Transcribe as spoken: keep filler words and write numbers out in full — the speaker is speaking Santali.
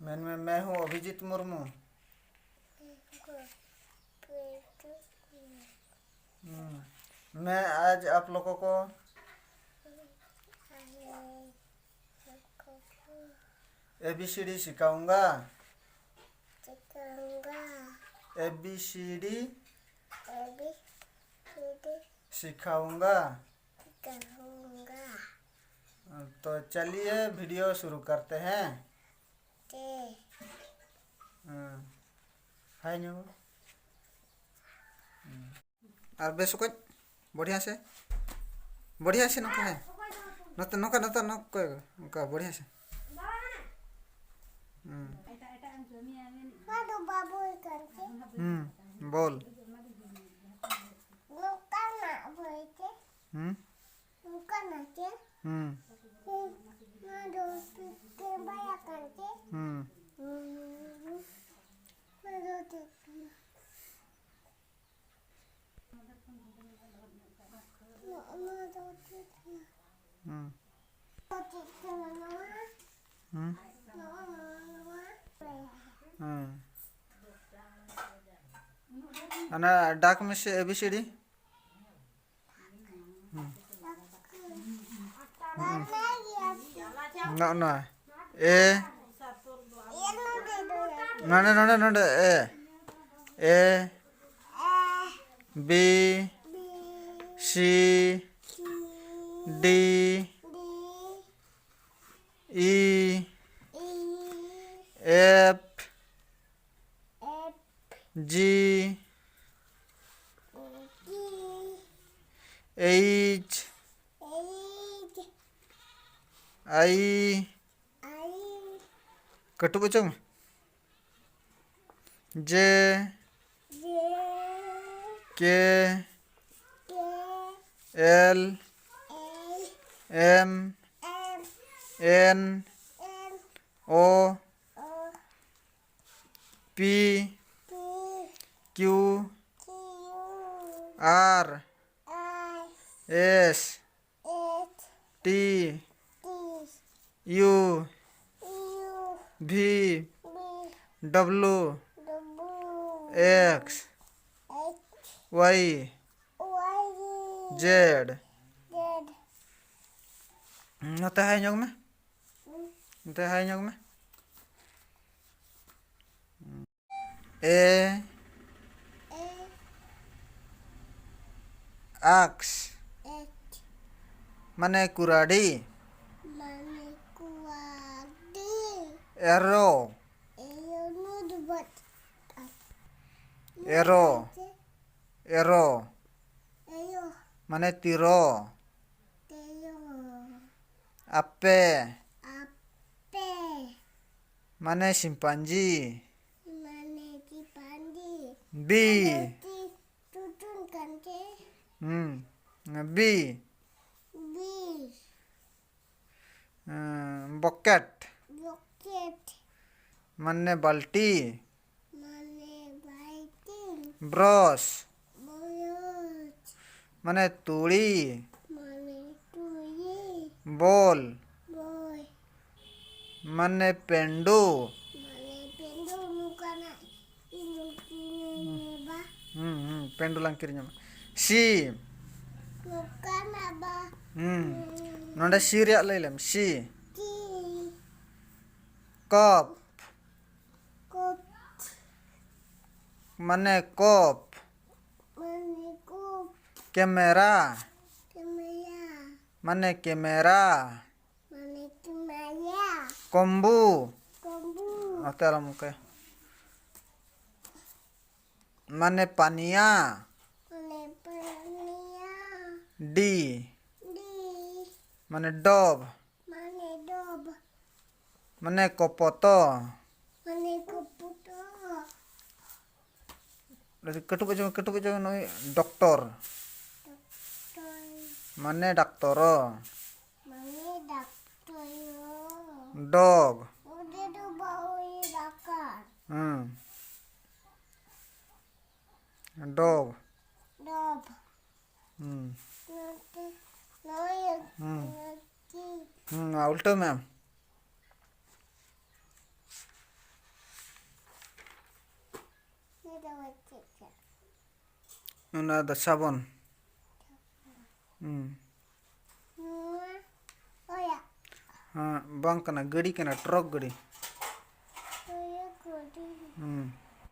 ᱢᱮᱱ ᱢᱮ, मैं हूँ अभिजीत मुर्मू। हम्म, मैं आज आप लोगों को ए बी सी डी सिखाऊंगा। ए बी सी डी सिखाऊंगा। तो चलिए, वीडियो शुरू करते हैं। ᱦᱮᱸ, ᱦᱟᱭ ᱧᱚᱜ᱾ ᱟᱨ ᱵᱮᱥ ᱚᱠᱚᱡ, ᱵᱚᱲᱦᱤᱭᱟ ᱥᱮ, ᱵᱚᱲᱦᱤᱭᱟ ᱥᱮ ᱱᱚᱝᱠᱟ, ᱦᱮᱸ, ᱱᱚᱛᱮ ᱱᱚᱝᱠᱟ, ᱱᱚᱛᱮ ᱱᱚᱝᱠᱟ, ᱱᱚᱝᱠᱟ ᱵᱚᱲᱦᱤᱭᱟ ᱥᱮ᱾ ᱦᱩᱸ᱾ ᱦᱩᱸ, ᱵᱚᱞ᱾ ᱦᱩᱸ᱾ ᱦᱩᱸ᱾ ᱦᱩᱸ᱾ ᱦᱩᱸ᱾ ᱦᱩᱸ᱾ ᱚᱱᱟ ᱰᱟᱠ ᱢᱮᱥᱮ ᱮ ᱵᱤ ᱥᱤ ᱰᱤ᱾ ᱦᱩᱸ᱾ ᱦᱩᱸ᱾ ᱱᱚᱜᱼᱚ ᱱᱚᱣᱟ᱾ ᱮ᱾ ᱱᱚᱰᱮ, ᱱᱚᱰᱮ, ᱱᱚᱰᱮ᱾ A. A. B. C. D. E. F. G. H. I. ᱠᱟᱹᱴᱩᱵ ᱚᱪᱚᱜ ᱢᱮ᱾ J. K. L. M. N. O. P. Q. R. S. T. U, U, V, V, W, W, X, X, Y, Y, Z᱾ Z᱾ ᱱᱚᱛᱮ ᱦᱟᱭ ᱧᱚᱜ ᱢᱮ᱾ ᱱᱚᱛᱮ ᱦᱟᱭ ᱧᱚᱜ ᱢᱮ᱾ A, A, X, X, ᱢᱟᱱᱮ ᱠᱩᱨᱟᱰᱤ᱾ ᱢᱟᱱᱮ ᱠᱩᱨᱟᱰᱤ᱾ Arrow, Arrow, ᱱᱩᱫ ᱵᱟᱴ᱾ Arrow, Arrow, Arrow, ᱢᱟᱱᱮ ᱛᱤᱨᱚ᱾ ᱛᱤᱨᱚ᱾ Ape, Ape, ᱢᱟᱱᱮ chimpanzee᱾ ᱢᱟᱱᱮ chimpanzee᱾ Bee, ᱢᱟᱱᱮ ᱛᱤ-, ᱛᱩᱛᱩᱱ ᱠᱟᱱ ᱪᱮ᱾ ᱦᱩᱸ᱾ Bee, Bee, ᱮᱸ, bucket, Bucket, ᱢᱟᱱᱮ ᱵᱟᱞᱴᱤ᱾ ᱢᱟᱱᱮ ᱵᱟᱞᱴᱤ᱾ Brush, Brush, ᱢᱟᱱᱮ ᱛᱩᱲᱤ᱾ ᱢᱟᱱᱮ ᱛᱩᱲᱤ᱾ Ball, Ball, ᱢᱟᱱᱮ ᱯᱮᱱᱰᱩ᱾ ᱢᱟᱱᱮ ᱯᱮᱱᱰᱩ ᱱᱚᱝᱠᱟᱱᱟᱜ ᱤᱧ ᱠᱤᱨᱤᱧ ᱵᱟ᱾ ᱦᱩᱸ, ᱦᱩᱸ, ᱯᱮᱱᱰᱩ ᱞᱟᱝ ᱠᱤᱨᱤᱧ ᱟᱢᱟ᱾ She, ᱱᱚᱝᱠᱟᱱᱟᱜ ᱵᱟ᱾ ᱦᱩᱸ᱾ ᱦᱩᱸ᱾ ᱱᱚᱰᱮ she ᱨᱮᱭᱟᱜ ᱞᱟᱹᱭ ᱞᱮᱢ, she᱾ She᱾ Cup, Cup, ᱢᱟᱱᱮ ᱠᱚᱯ᱾ ᱢᱟᱱᱮ ᱠᱚᱯ᱾ Camera, Camera, ᱢᱟᱱᱮ ᱠᱮᱢᱮᱨᱟ᱾ ᱢᱟᱱᱮ ᱠᱮᱢᱮᱨᱟ᱾ ᱠᱚᱢᱵᱩ᱾ ᱠᱚᱢᱵᱩ᱾ ᱱᱚᱛᱮ ᱟᱞᱚᱢ ᱚᱱᱠᱟᱭᱟ᱾ ᱢᱟᱱᱮ ᱯᱟᱱᱤᱭᱟ᱾ ᱢᱟᱱᱮ ᱯᱟᱱᱤᱭᱟ᱾ D, D, ᱢᱟᱱᱮ dove᱾ ᱢᱟᱱᱮ dove᱾ ᱢᱟᱱᱮ ᱠᱚᱯᱚᱛᱚ᱾ ᱢᱟᱱᱮ ᱠᱚᱯᱚᱛᱚ᱾ ᱠᱟᱹᱴᱩᱵ ᱚᱪᱚ, ᱠᱟᱹᱴᱩᱵ ᱚᱪᱚ ᱱᱩᱭ doctor᱾ Doctor᱾ ᱢᱟᱱᱮ ᱰᱟᱠᱛᱚᱨ᱾ ᱢᱟᱱᱮ ᱰᱟᱠᱛᱚᱨ᱾ Dog᱾ ᱚᱸᱰᱮ ᱫᱚ ᱵᱟᱹᱦᱩᱭ ᱰᱟᱠᱟᱨ᱾ ᱦᱩᱸ᱾ Dog᱾ Dog᱾ ᱦᱩᱸ᱾ ᱱᱚᱛᱮ, ᱱᱚᱜᱼᱚᱭ ᱦᱩᱸ᱾ ᱱᱚᱛᱮ᱾ ᱦᱩᱸ, ᱱᱚᱣᱟ ᱩᱞᱴᱟᱹᱣ ᱢᱮ ᱟᱢ᱾ ᱚᱱᱟ ᱫᱚ ᱥᱟᱵᱚᱱ᱾ ᱦᱩᱸ᱾ ᱱᱚᱣᱟ ᱚᱲᱟᱜ᱾ ᱦᱮᱸ, ᱵᱟᱝ ᱠᱟᱱᱟ, ᱜᱟᱹᱰᱤ ᱠᱟᱱᱟ, ᱴᱨᱟᱠ ᱜᱟᱹᱰᱤ᱾